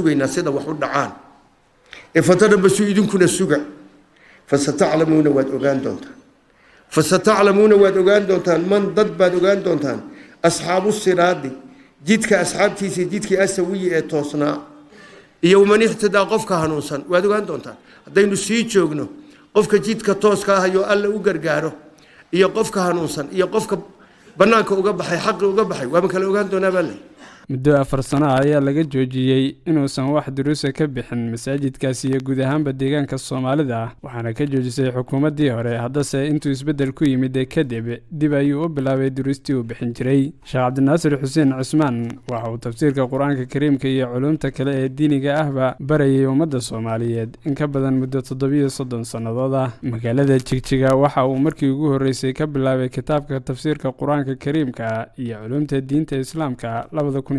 Sugaynaa sida wax u dhacaan ee fatarabasuu, idinkuna suga. Fasataclamuuna, waad ogaan doontaan. Fasataclamuuna, waad ogaan doontaan. Man, dad baad ogaan doontaan. Asxaabu siraadi, jidka asxaabtiisa, jidkii asawiyi ee toosnaa, iyo man ixtidaa, qofka hanuunsan, waad ogaan doontaan. Haddaynu sii joogno, qofka jidka tooska ah ayoo Alla u gargaaro, iyo qofka hanuunsan, iyo qofka bannaanka uga baxay, xaqi uga baxay, waaba kala ogaan doonaa baa leh. Muddo 4 sano ah ayaa laga joojiyey inuusan wax duruusa ka bixin masaajidkaasi iyo guud ahaanba deegaanka Soomaalida, waxaana ka joojisay xukuumaddii hore. Haddase intuu isbeddel ku yimid kadib, dib ayuu u bilaabay duruustii uu bixin jiray. Sheekh Cabdinaasir Xuseen Cusmaan waxa uu tafsiirka Qur-aanka Kariimka iyo culuumta kale ee diiniga ahba barayay ummadda Soomaaliyeed in ka badan muddo 37 sannadood ah. Magaalada Jigjiga waxa uu markii ugu horreysay ka bilaabay kitaabka tafsiirka Qur-aanka Kariimka iyo culuumta diinta Islaamka 2005-tii.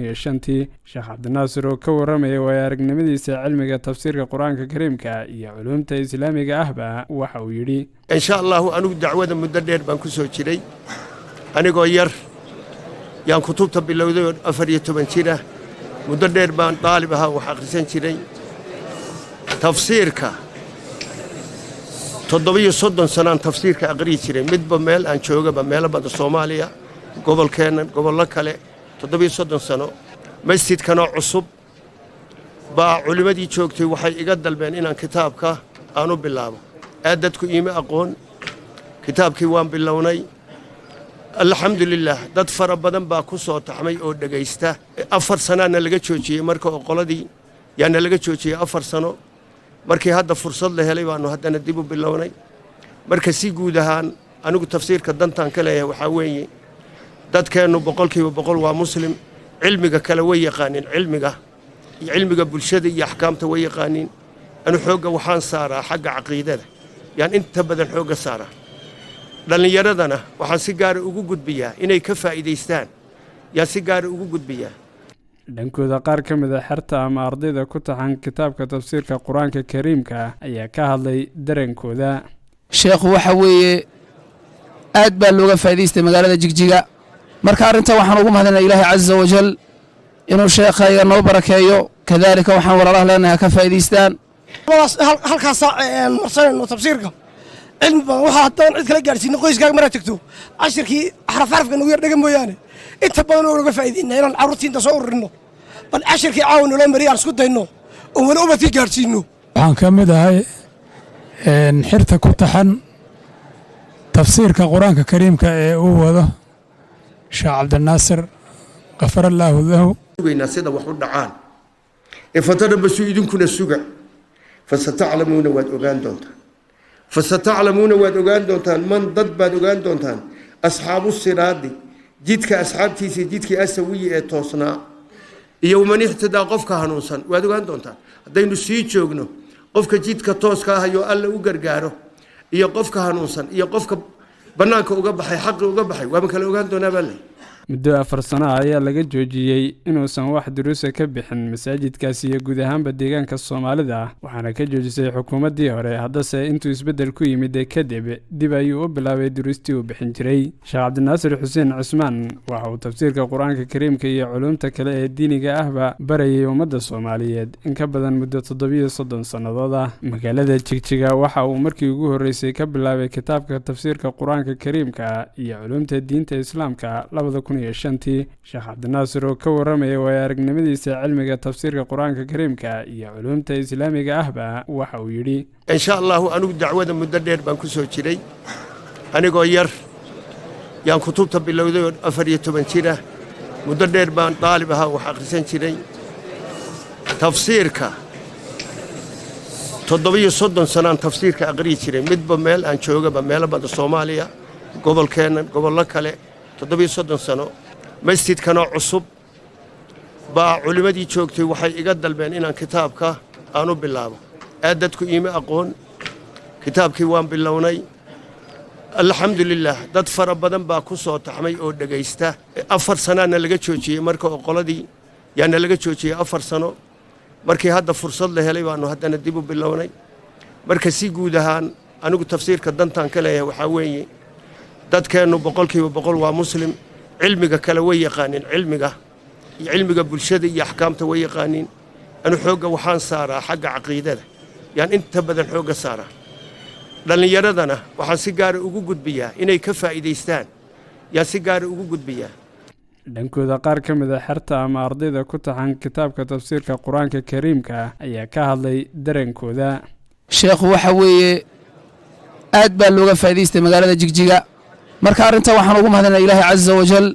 Sheekh Cabdinaasir oo ka warramaya waayo aragnimadiisa cilmiga tafsiirka Qur-aanka Kariimka iyo culuumta Islaamiga ahba, waxa uu yidhi: Insha Allahu, anigu dacwada muddo dheer baan ku soo jiray. Anigoo yar yaan kutubta bilowday oo 14 jir ah. Muddo dheer baan daalib ahaa, wax akhrisan jiray. Tafsiirka 37 sanaan tafsiirka aqriyi jiray, midba meel aan joogaba, meelo badan Soomaaliya, gobolkeennan, gobollo kale, 37 sano. Masjidkanoo cusub baa culimmadii joogtay waxay iga dalbeen inaan kitaabka aan u bilaabo. Aad dadku iima aqoon. Kitaabkii waan bilownay, alxamdu lilaah, dad fara badan baa ku soo taxmay oo dhegaysta. 4 sanaana laga joojiyey marka, oo qoladii yaana laga joojiyey 4 sano. Markii hadda fursad la helay baannu haddana dib u bilownay. Marka si guud ahaan, anigu tafsiirka dantaan ka leeyahay waxaa weeye, dadkeennu 100% waa Muslim. Cilmiga kale way yaqaaniin, cilmiga iyo cilmiga bulshada iyo axkaamta way yaqaaniin. Anu xoogga waxaan saaraa xagga caqiidada, yaan inta badan xoogga saaraa. Dhallinyaradana waxaan si gaara ugu gudbiyaa inay ka faa'iidaystaan, yaan si gaara ugu gudbiyaa. Dhankooda, qaar ka mid a xerta ama ardayda ku taxan kitaabka tafsiirka Qur-aanka Kariimka ayaa ka hadlay dareenkooda. Sheekhu waxa weeye aad baa looga faa'idaystay magaalada Jigjiga. Marka arrintan waxaan ugu mahadinaya Ilaahay casa wajal inuu sheekhayga noo barakeeyo. Kadaalika waxaan walaalaha leenahay ha ka faa'idaystaan. Halkaasaa marsanayno tafsiirka, cilmi badan waxaa haddaan cid kala gaadhsiino. Qoyskaaga maraad tegto, cashirkii xaraf xarafka nagu yar dhega mooyaane, inta badan oo naga faa'iidayna inaan carruurtii inta soo ururinno, bal cashirkii caawa naloo mariya aan isku dayno oo weli ubadkii gaadhsiino. Waxaan ka mid ahay xirta ku taxan tafsiirka Qur-aanka Kariimka ee uu wado Sheekh Cabdinaasir, kafarallaahu lahu. Sugaynaa sida wax u dhacaan ee fatarabasuu, idinkuna suga. Fasataclamuuna, waad ogaan doontaan. Fasataclamuuna, waad ogaan doontaan. Man, dad baad ogaan doontaan. Asxaabu siraadi, jidka asxaabtiisa, jidkii asawiyi ee toosnaa, iyo man ixtidaa, qofka hanuunsan, waad ogaan doontaan. Haddaynu sii joogno, qofka jidka tooska ah ayoo Alla u gargaaro, iyo qofka hanuunsan, iyo qofka bannaanka uga baxay, xaqi uga baxay, waaba kala ogaan doonaa baa leh. Muddo 4 sano ah ayaa laga joojiyey inuusan wax duruusa ka bixin masaajidkaasi iyo guud ahaanba deegaanka Soomaalida, waxaana ka joojisay xukuumaddii hore. Haddase intuu isbeddel ku yimid kadib, dib ayuu u bilaabay duruustii uu bixin jiray. Sheekh Cabdinaasir Xuseen Cusmaan waxa uu tafsiirka Qur-aanka Kariimka iyo culuumta kale ee diiniga ahba barayay ummadda Soomaaliyeed in ka badan muddo 37 sannadood ah. Magaalada Jigjiga waxa uu markii ugu horreysay ka bilaabay kitaabka tafsiirka Qur-aanka Kariimka iyo culuumta diinta Islaamka 2005-tii. Sheekh Cabdinaasir oo ka warramaya waayo aragnimadiisa cilmiga tafsiirka Qur-aanka Kariimka iyo culuumta Islaamiga ahba, waxa uu yidhi: Insha Allahu, anigu dacwada muddo dheer baan ku soo jiray. Anigoo yar yaan kutubta bilowday oo 14 jir ah. Muddo dheer baan daalib ahaa, wax akhrisan jiray. Tafsiirka 37 sanaan tafsiirka aqriyi jiray, midba meel aan joogaba, meelo badan Soomaaliya, gobolkeennan, gobollo kale, 37 sano. Masjidkanoo cusub baa culimmadii joogtay waxay iga dalbeen inaan kitaabka aan u bilaabo. Aad dadku iima aqoon. Kitaabkii waan bilownay, alxamdu lilaah, dad fara badan baa ku soo taxmay oo dhegaysta. 4 sanaana laga joojiyey marka, oo qoladii yaana laga joojiyey 4 sano. Markii hadda fursad la helay baannu haddana dib u bilownay. Marka si guud ahaan, anigu tafsiirka dantaan ka leeyahay waxaa weeye, dadkeennu 100% waa Muslim. Cilmiga kale way yaqaaniin, cilmiga iyo cilmiga bulshada iyo axkaamta way yaqaaniin. Anu xoogga waxaan saaraa xagga caqiidada, yaan inta badan xoogga saaraa. Dhallinyaradana waxaan si gaara ugu gudbiyaa inay ka faa'iidaystaan, yaan si gaara ugu gudbiyaa. Dhankooda, qaar ka mid a xerta ama ardayda ku taxan kitaabka tafsiirka Qur-aanka Kariimka ayaa ka hadlay dareenkooda. Sheekhu waxa weeye aad baa looga faa'idaystay magaalada Jigjiga. Marka arrinta waxaan ugu mahadinaa Ilaahay caza wajal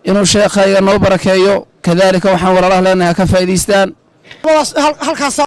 inuu sheekhayga noo barakeeyo. Kadaalika waxaan walaalaha leenahay ha ka faa'idaystaan. Halkaas.